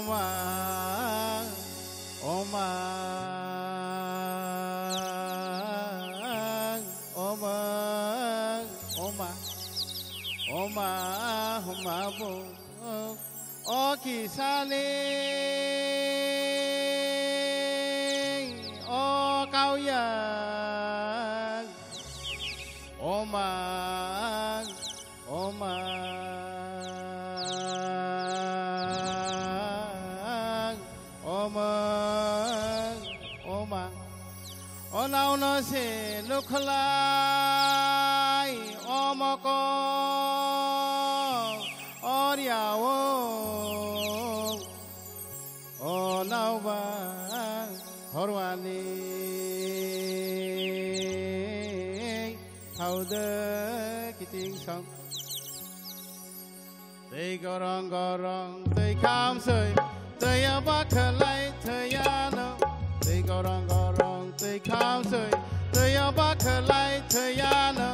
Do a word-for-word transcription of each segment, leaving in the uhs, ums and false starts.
Oma, oma, oma, oma, oma, oma bo. O kisani, o kauya, oma, oma, oma, oma. Onauno se nukhlai omoko oriao. Onauba horwani thaudek kiting song. Twi gorong gorong twi khamsoi, twi bakhlai thwiyano. Twi gorong gorong twi khamsoi, twi bakhlai thwiyano.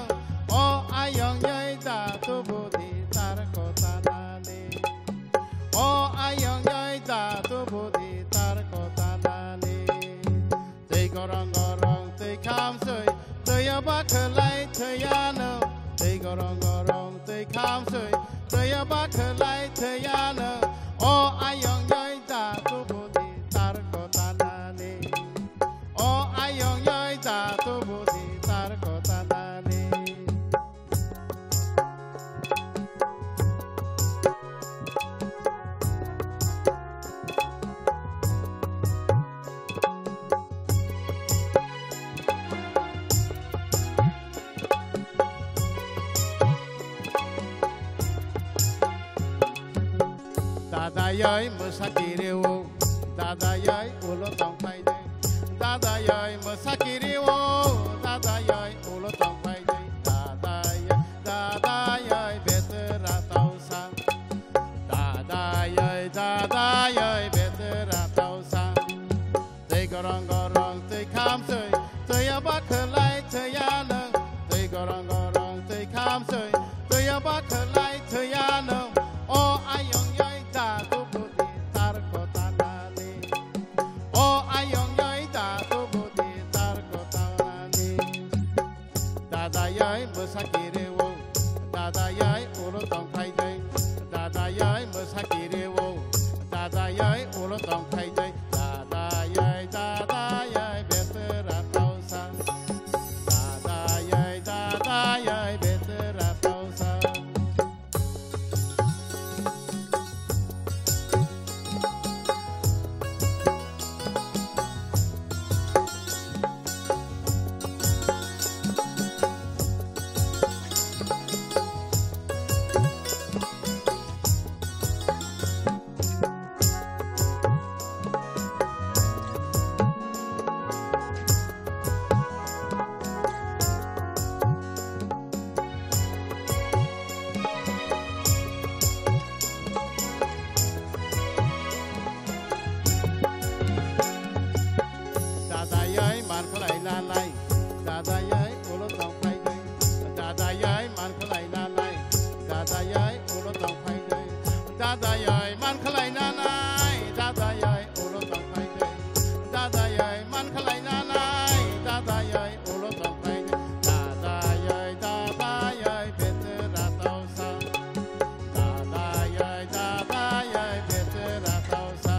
O ayong yai da tu budi tar kota nani. O ayong yai da tu budi tar kota nani. Twi gorong gorong twi khamsoi, twi bakhlai thwiyano. Twi gorong gorong twi khamsoi, twi bakhlai thwiyano. O ayong yai da tu budi tar kota nani. O ayong yai da tu budi tar kota nani. Dada yai mwsa kiri o, dada yai ulo tong phai de. Dada yai mwsa kiri o, dada yai ulo tong phai de. Dada yai, dada yai betra tausa. Dada yai, dada yai betra tausa. Twi gorong gorong twi khamsoi, twi bakhlai thwiyano. Twi gorong gorong twi khamsoi, twi bakhlai thwiyano. O ayong yai da tu budi tar kota nani. O ayong yai da tu budi tar kota nani. Dada yai mwsa kiri o, dada yai ulo tong phai de. Dada yai mwsa kiri o, dada yai ulo tong phai de. Dada yai, dada yai betra tausa. Dada yai, dada yai betra tausa. Dada yai man khlai nanai, dada yai ulo tong phai de. Dada yai man khlai nanai, dada yai ulo tong phai de. Dada yai man khlai nanai, dada yai ulo tong phai de. Dada yai man khlai nanai, dada yai ulo tong phai de. Dada yai, dada yai betra tausa. Dada yai, dada yai betra tausa.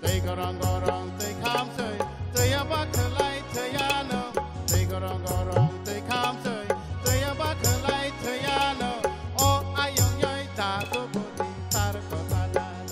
Twi gorong gorong twi khamsoi, twi bakhlai thwiyano. Twi gorong gorong twi khamsoi, twi bakhlai thwiyano. O ayong yai da tu budi tar kota nani.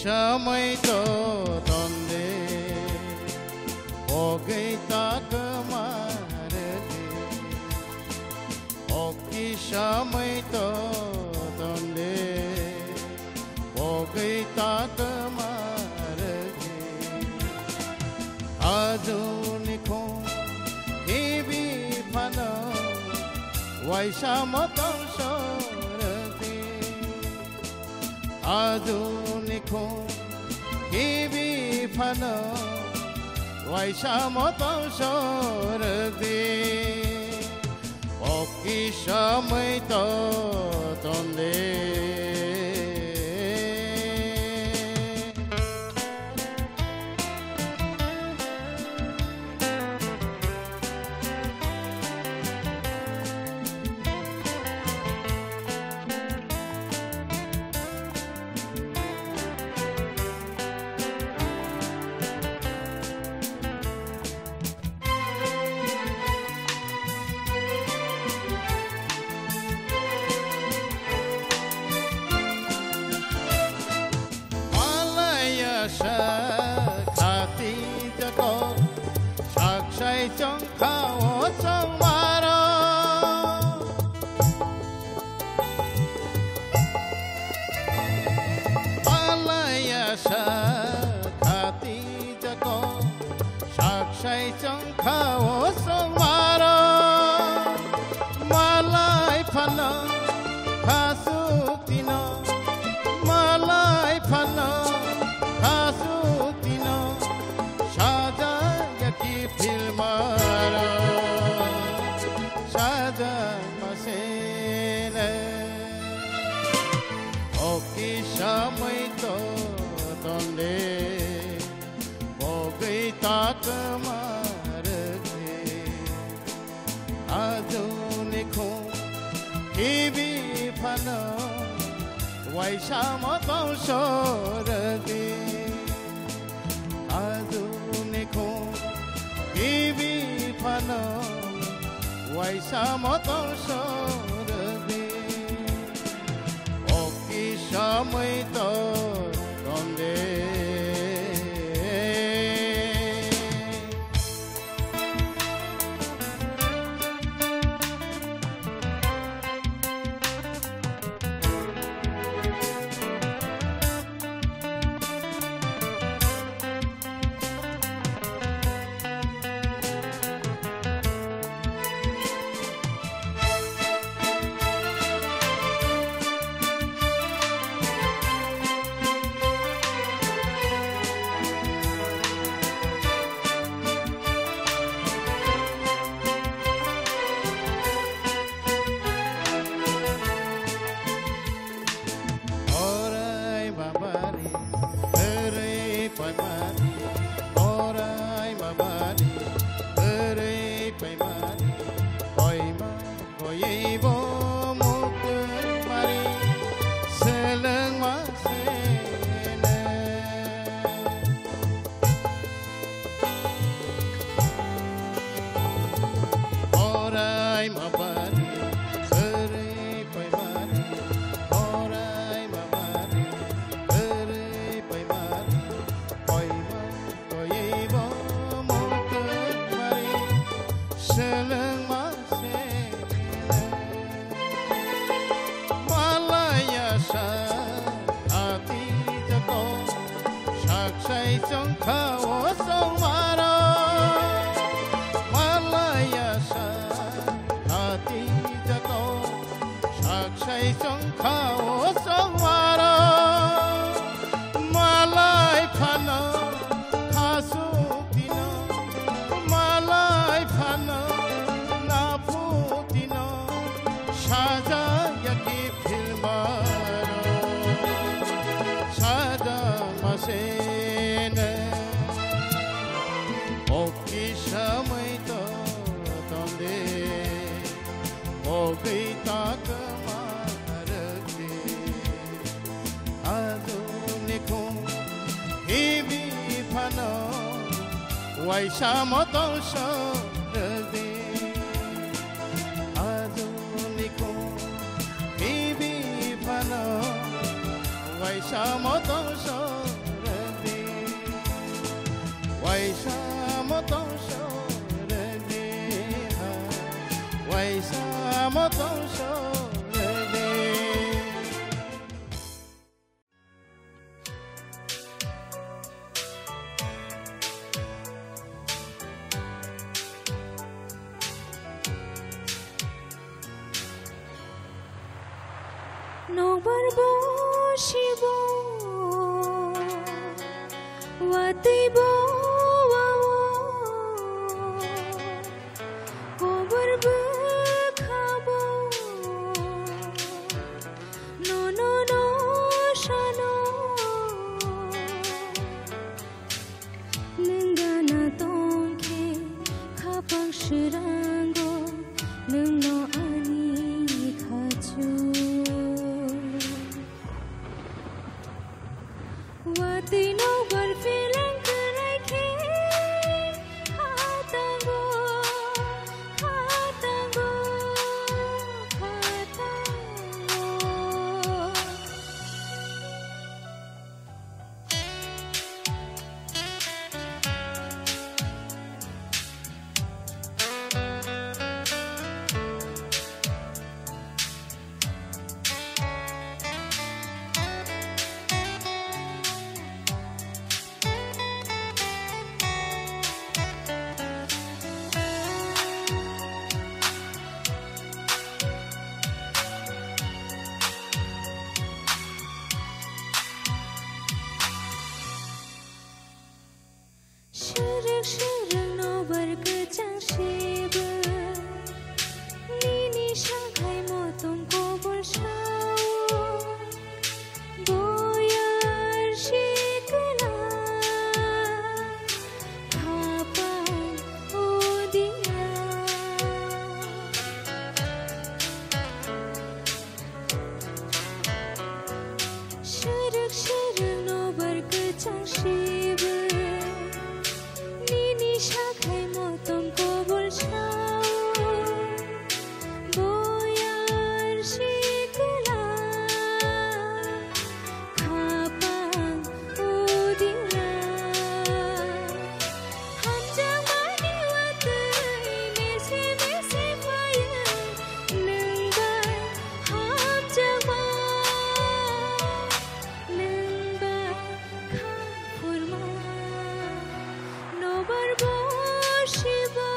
Samai to tonde, ogwi ta kwma rwdi. Okti samai to tonde, ogwi ta kwma rwdi. Ajuni khung kibi phano, waisa motong sordi. Ajuni khung kibi phano, waisa motong sordi. Okti samai to tonde. Malaya sa khati jako, saksai chongkha o chongmaro. Malaya sa khati jako, saksai chongkha o chongmaro. Malai phano khasuk tino, malai phano khasuk tino, sajaya ki philmaro, saja masene. Okti samai to tonde, bogwi ta kwma rwdi. Ajuni khung kibi phano, waisa motong sordi. Ajuni khung kibi phano, waisa motong sordi. Okti samai to tonde. Orai babari, orai pamari, orai babari, orai pamari, oima, oibo mukmari, seleng masene. Orai mabari, orai paimari, orai mabari, orai paimari, oima, oibo, mokmari, seleng ma. Malaya sa ati jako, saksai chongkha o chongmaro. Malaya sa ati jako, saksai chongkha o chongmaro. Malai phano khasuk tino, malai phano naphu tino, sajaya ki philmaro, saja masene. Okti samai to tonde, okti tak marke. Ajuni khung hibi phano, waisa motong sordi. Ajuni khung hibi phano, waisa motong sordi. Waisa motong so rwdi ha, waisa motong so rwdi. Nokbar bo sibo, watwi bo wao, kobor bwkha bo, nono no sano. Nwng gana tong khe khapang swrango, nwngno ani khachu. Watwi nokbar phelang kwrai khe khatango, khatango, khatango. Swrwk swrwk nokbar kwchang sibwk, nini sakhai motom kobol sao. Boyar sikla khapang udia. Swrwk swrwk nokbar kwchang sibwk, nini sakhai motom kobol sao. Boyar sikla khapang udia. Hamjakmani watwi mese mese phaio, nwng bai hamjakma, nwng bai kha phurma. Nobar bo sibo,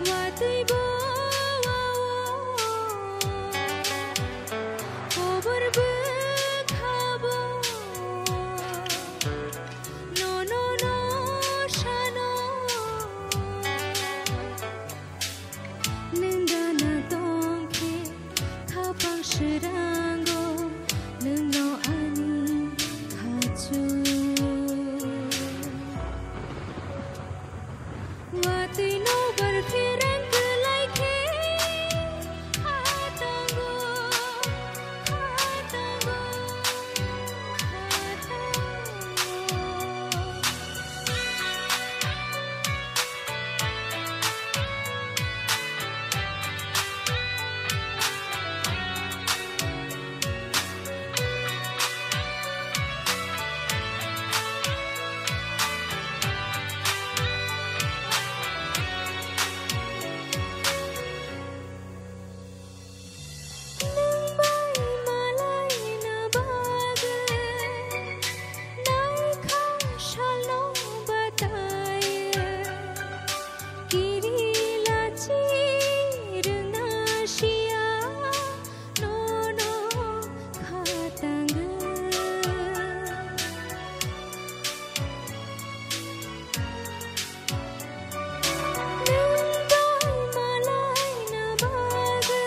watwi bo wao, kobor bwkha bo, nono no sano. Nwng gana tong khe khapang swrango, nwngno ani khachu. Watwi nokbar pherang kwlai khe khatango, khatango, khatango. Nwng bai malaina bagwi naikha salno bataiyo. Kiri lachi rwngna siya nono khatangwi. Nwng bai malaina bagwi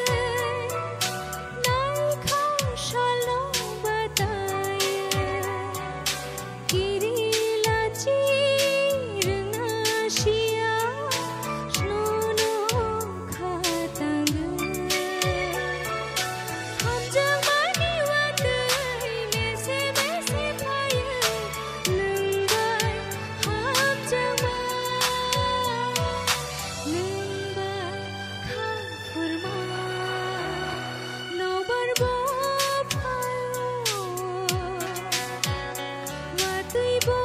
naikha salno bataiyo. Kiri lachi rwngna siya snono khatangwi. Hamjakmani watwi mese mese phaio, nwng bai hamjakma, nwng bai kha phurma. Nobar bo phaio, watwi bo